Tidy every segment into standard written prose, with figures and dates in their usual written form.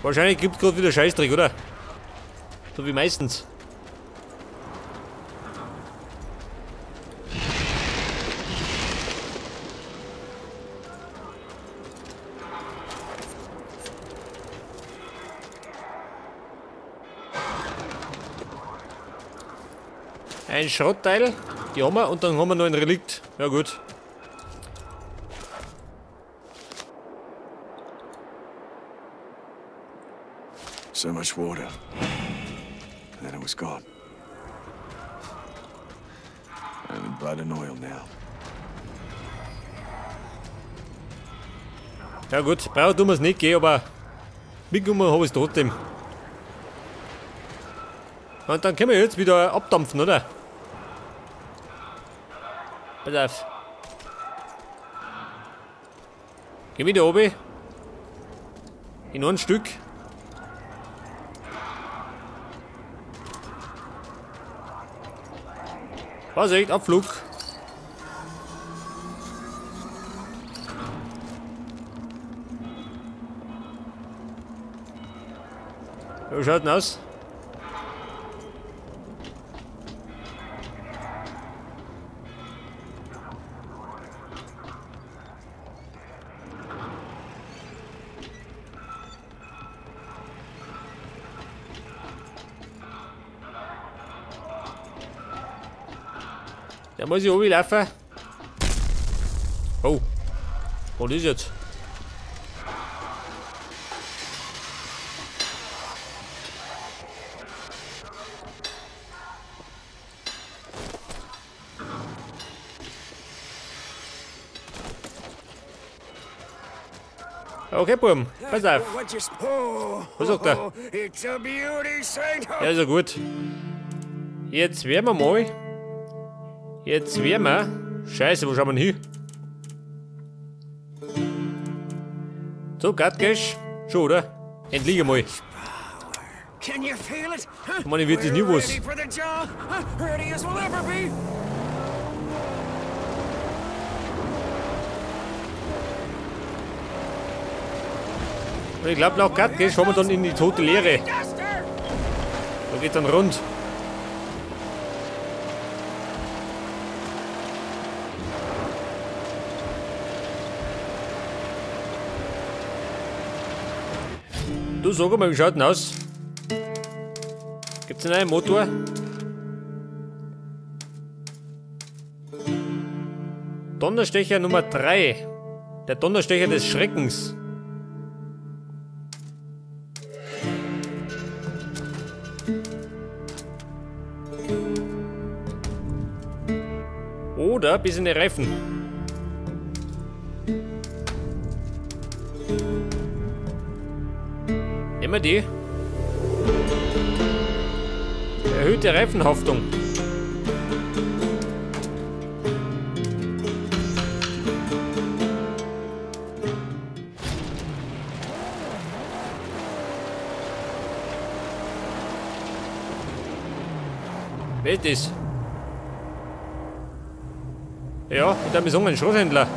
Wahrscheinlich gibt es gerade wieder Scheißdreck, oder? So wie meistens. Ein Schrottteil, die haben wir, und dann haben wir noch ein Relikt. Ja gut. So much water. And then it was gone. I'm in blood and oil now. Ja gut, brauchen tun wir es nicht, gell, aber mitgenommen habe ich es trotzdem. Und dann können wir jetzt wieder abdampfen, oder? Pass auf. Geh wieder oben. In ein Stück. Vorsicht, Abflug. Wie schaut denn aus? Da muss ich oben laufen. Oh. Was ist jetzt? Okay, Buben, pass auf. Was sagt er? Ja, ist ja gut. Jetzt werden wir mal. Jetzt werden wir. Scheiße, wo schauen wir denn hin? So, Gatkesch. Schon, oder? Endlich einmal. Ich meine, ich wird das nie was. Und ich glaube, nach Gatkesch schauen wir dann in die tote Leere. Da geht dann rund. Du, sag mal, wie schaut denn aus? Gibt's einen neuen Motor? Donnerstecher Nummer 3. Der Donnerstecher des Schreckens. Oder bis in die Reifen. Nehmen wir die. Erhöhte Reifenhaftung. Wer ist das? Ja, ich darf mir sagen, ein Schrotthändler.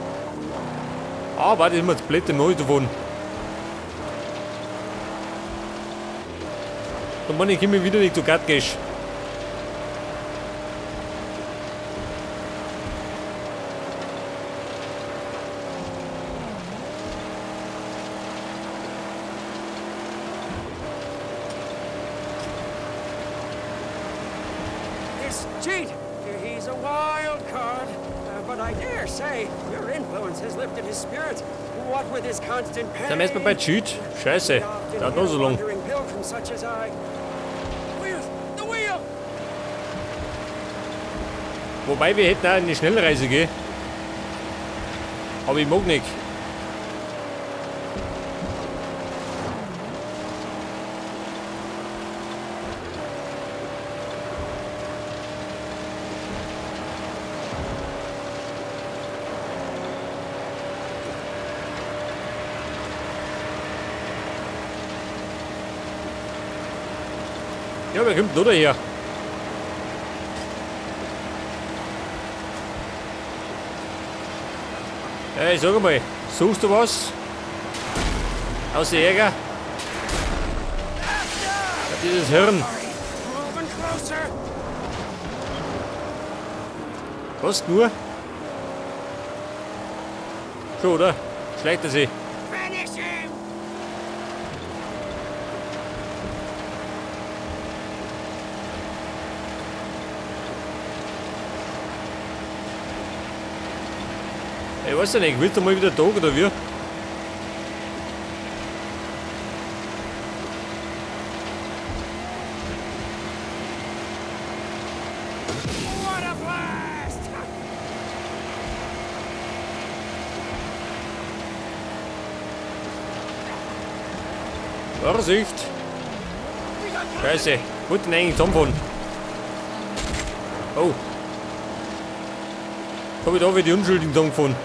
Aber das ist immer das blöde Neu davon. Da meine ich immer wieder nicht zu Gatkesch. This cheat, he's a wild card, but I dare say your influence has lifted his spirits. What with his constant pain. Dann erstmal bei Cheat. Scheiße, dauert noch so lang. Wobei wir hätten auch eine Schnellreise gehen. Aber ich mag nicht. Ja, wer kommt denn da her? Hey, sag mal, suchst du was? Außer Jäger? Dieses Hirn. Was nur? Schon, oder? Schleicht er sich. Ich weiß ja nicht, wird er mal wieder da oder wie? Vorsicht! Scheiße, wollte den eigentlich zusammenfahren. Oh. Hab ich da wieder die Unschuldigen zusammengefahren.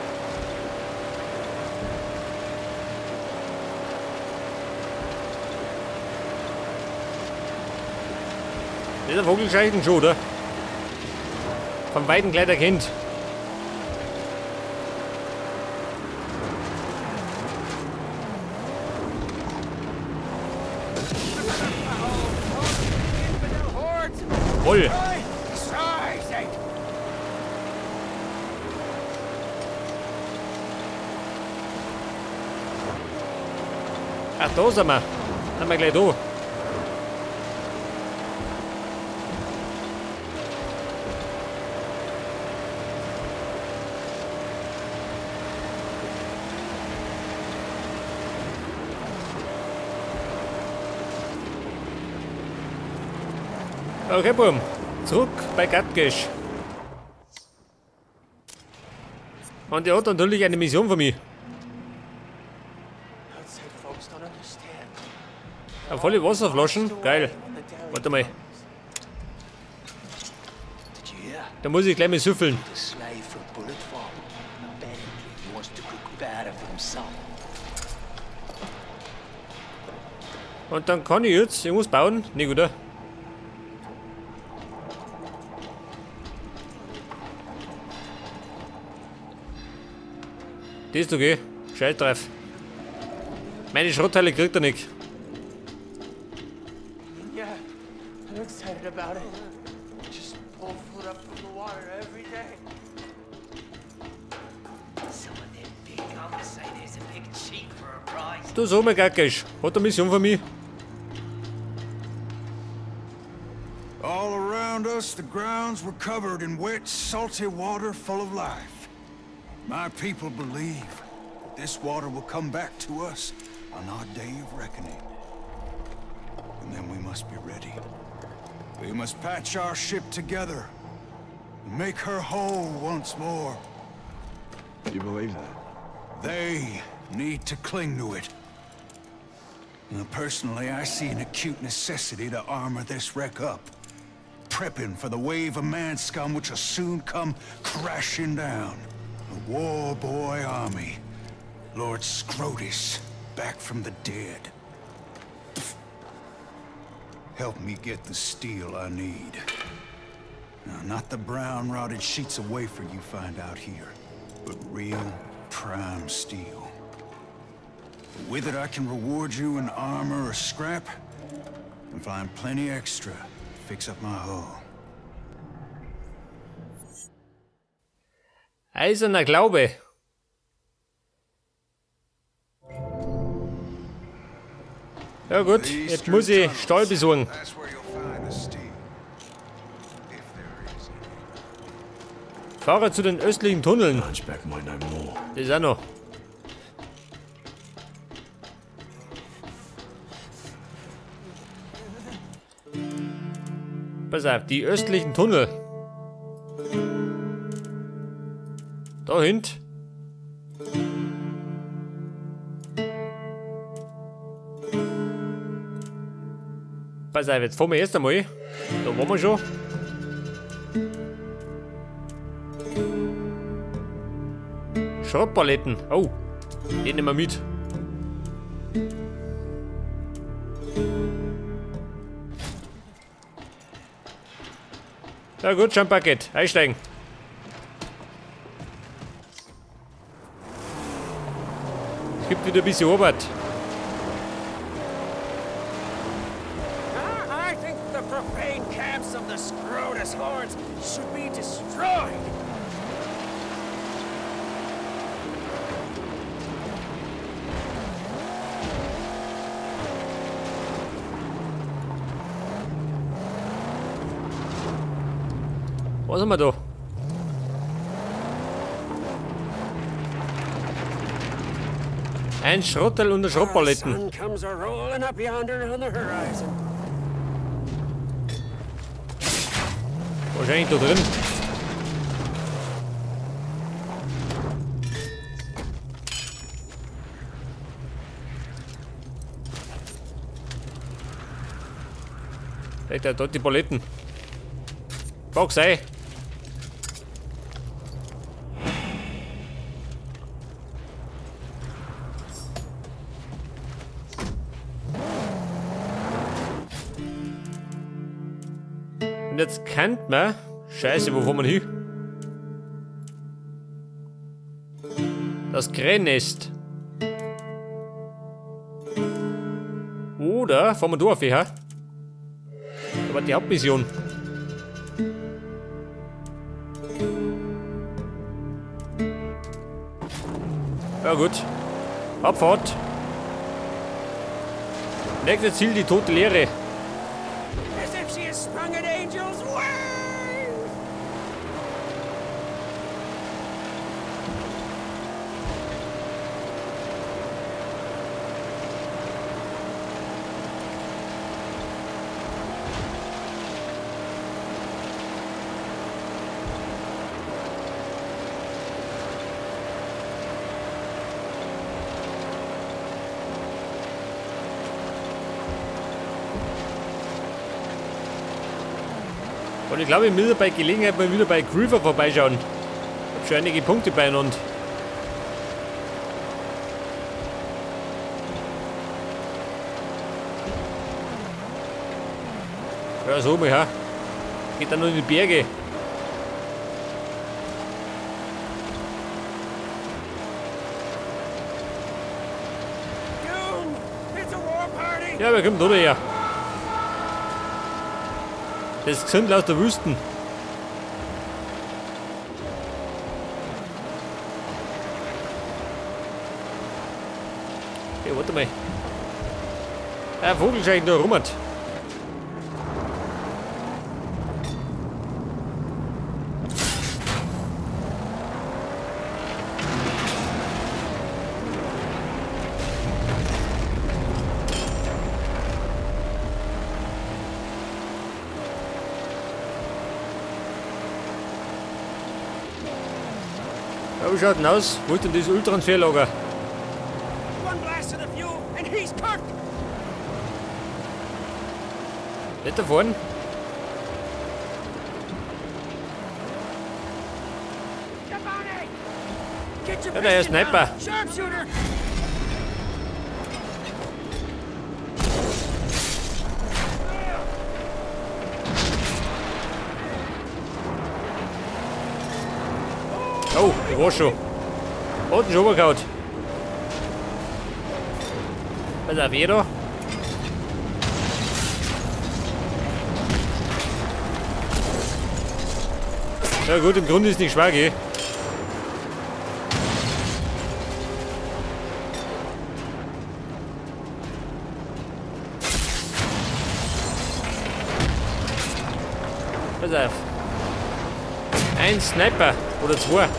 Das ist ein Vogelscheichen schon, oder? Vom Weiten gleich erkennt. Voll. Ach, da sind wir. Sind wir gleich da. Okay, Bumm. Zurück bei Gatkesh. Und er hat natürlich eine Mission für mich. Ja, volle Wasserflaschen. Geil. Warte mal. Da muss ich gleich mal süffeln. Und dann kann ich jetzt irgendwas bauen. Nicht, oder? Das ist okay. Scheiß drauf. Meine Schrottteile kriegt er nicht. Yeah, I'm excited about it. Just pull food up from the water every day. Some of them big guns say there's a big cheek for a prize. Du so, mein Gackisch. Hat eine Mission für mich. All around us, the grounds were covered in wet, salty water full of life. My people believe that this water will come back to us on our day of reckoning. And then we must be ready. We must patch our ship together and make her whole once more. You believe that? They need to cling to it. Now, personally, I see an acute necessity to armor this wreck up. Prepping for the wave of man scum which will soon come crashing down. The War Boy Army. Lord Scrotus, back from the dead. Pfft. Help me get the steel I need. Now, not the brown rotted sheets of wafer you find out here, but real prime steel. With it, I can reward you in armor or scrap, and find plenty extra to fix up my hull. Eiserner Glaube. Ja gut, jetzt muss ich Stahl besorgen. Fahre zu den östlichen Tunneln. Das ist auch noch. Pass auf, die östlichen Tunnel. Da hinten. Pass auf, jetzt fahren wir erst einmal. Da waren wir schon. Schrottpaletten. Oh, den nehmen wir mit. Na gut, schon Paket. Einsteigen. Es gibt wieder ein bisschen Arbeit. the Scrotus horns should be destroyed. Was haben wir da? Ein Schrotteil und Schrottpaletten. Wahrscheinlich da drin. Alter, dort die Paletten. Box, ey. Und jetzt kennt man... Scheiße, wo fahren wir hin? Das Krähennest. Oder fahren wir da auf, ja? Da war die Hauptmission. Ja gut. Abfahrt. Nächstes Ziel, die tote Leere. Und ich glaube, ich muss bei Gelegenheit mal wieder bei Griever vorbeischauen. Ich habe schon einige Punkte beieinander. Ja, so mal, ja. Geht dann nur in die Berge. Ja, wer kommt da her? Das Gesindel aus der Wüsten. Hey, warte mal. Der Vogel scheint da rum. Ja, wie schaut denn aus? Wo ist denn das Öltransferlager? Nicht da vorne? Ja, der Sniper. Oh, ich war schon. Hat ihn schon runtergehauen. Pass auf, jeder. Ja gut, im Grunde ist nicht schwer, gell? Pass auf. Ein Sniper oder zwei.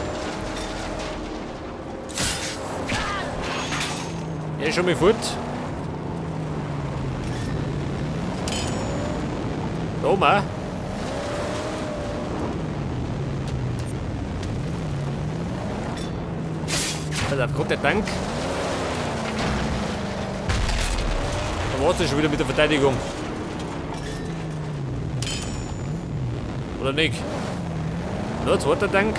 Er ist schon mal fort. Da oben auch. Pass auf, kommt der Tank. Da war's ja schon wieder mit der Verteidigung. Oder nicht? Noch ein zweiter Tank.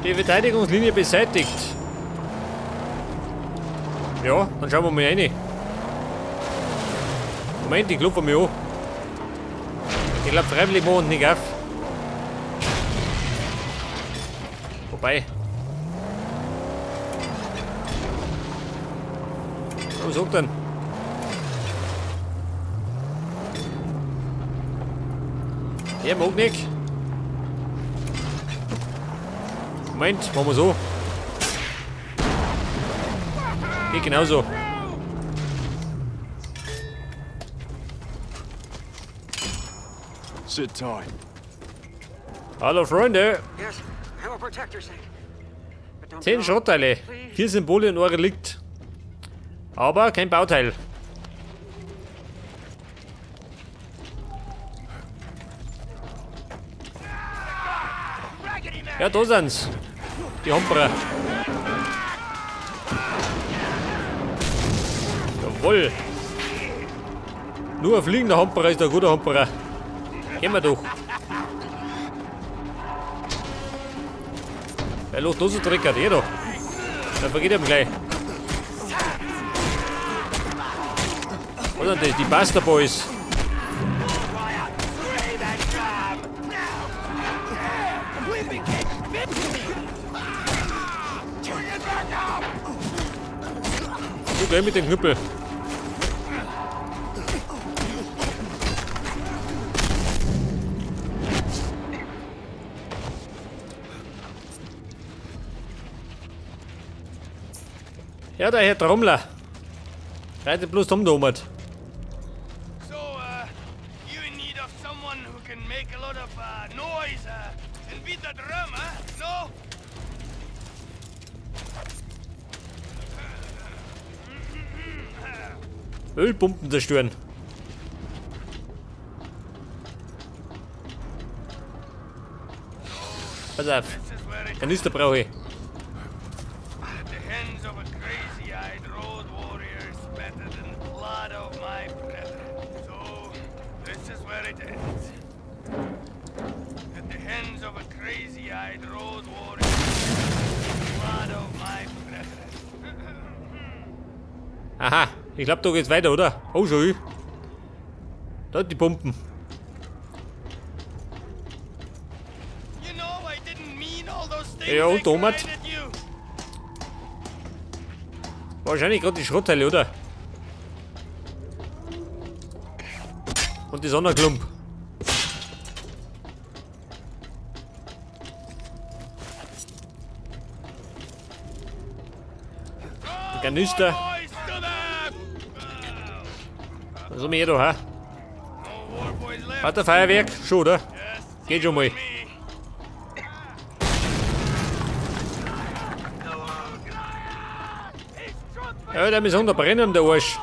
Die Verteidigungslinie beseitigt. Ja, dann schauen wir mal rein. Moment, ich klopfe mich an. Ich glaube, freiwillig machen nicht auf. Vorbei. Was sagt denn? Der mag nicht. Moment, machen wir so. Geht genauso. Sit tight. Hallo Freunde. 10 Schrottteile, 4 Symbole und ein Relikt. Aber kein Bauteil. Ja, da sind's. Die Hamperer. Jawohl. Nur ein fliegender Hamperer ist ein guter Hamperer. Gehen wir doch. Wer lässt da so dreckert? Eh doch. Dann vergeht er gleich. Was sind das? Die Buster Boys. Du geh mit dem Knüppel. Ja, der Herr Trommler. Reitet bloß dumm da oben. So, you in need of someone who can make a lot of noise and beat the drum, huh? No? Ölpumpen zerstören. Pass auf. Kanister brauche ich. Aha, ich glaube, da geht's weiter, oder? Oh, schon. Da die Pumpen. Ja, und Tomat. Wahrscheinlich gerade die Schrottteile, oder? Und die Sonderklump. Kanister. Was haben wir hier da, hä? Hat der Feuerwerk? Schon, oder? Geht schon mal. Ja, der ist unterbrennen, der Arsch.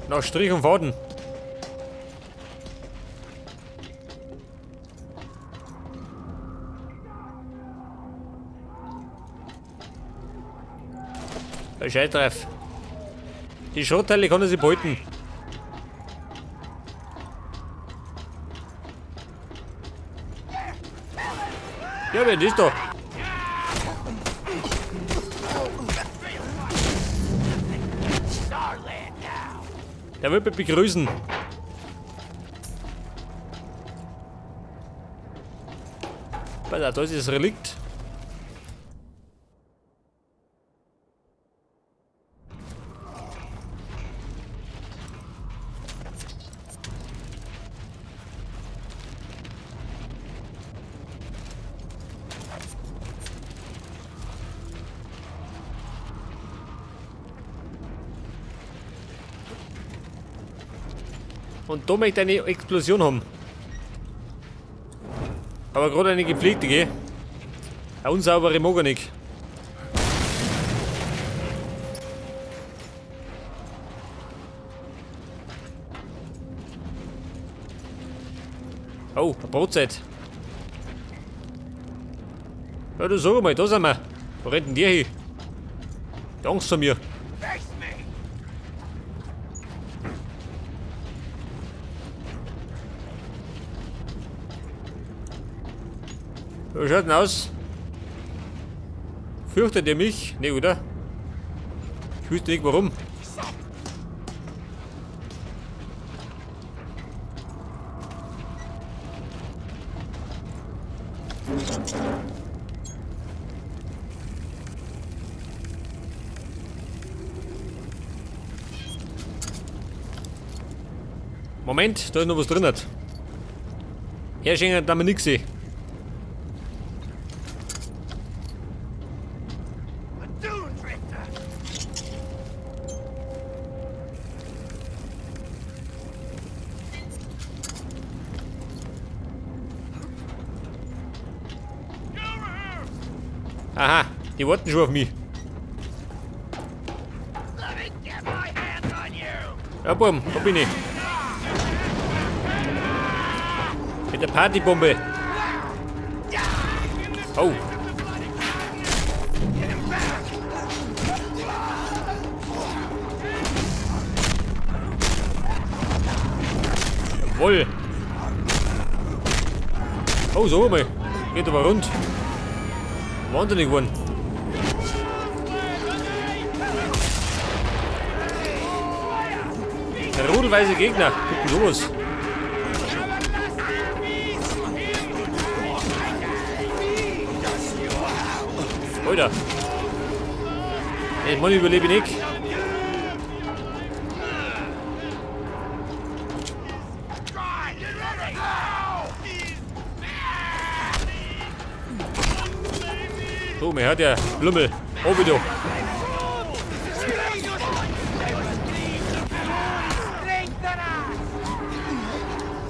Nach Strich und Faden. Scheiß drauf. Die Schrottteile kann er sich behalten. Ja, wer ist da? Der wird mich begrüßen. Pass auf, da ist das Relikt. Und da möchte ich eine Explosion haben. Aber gerade eine gepflegte, gell? Eine unsaubere mag ich nicht. Oh, eine Brotzeit. Ja, du sag mal, da sind wir. Wo rennt denn der hin? Die Angst vor mir. Wie schaut denn aus? Fürchtet ihr mich? Ne, oder? Ich wüsste nicht warum. Moment, da ist noch was drin. Herschenken, da wir nix sehen. Aha, die warten schon auf mich. Ja, bumm, da bin ich. Mit der Partybombe. Oh. Jawohl. Oh, so mal. Geht aber rund. Wahnsinnig geworden. Rudelweise Gegner. Gucken sowas. Alter. Den Mann überlebe ich nicht. So, mir hört der Lümmel. Oh, bitte.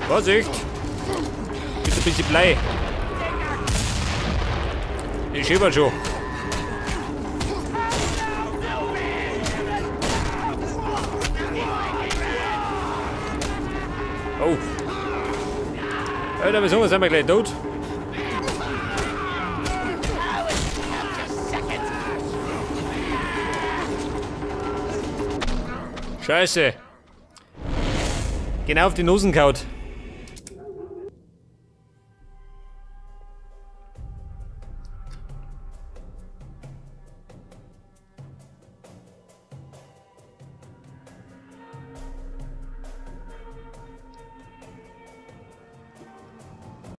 Vorsicht! Bitte ein bisschen Blei. Ich schiebe schon. Oh. Alter, wieso sind wir gleich tot? Scheiße. Genau auf die Nosen kaut.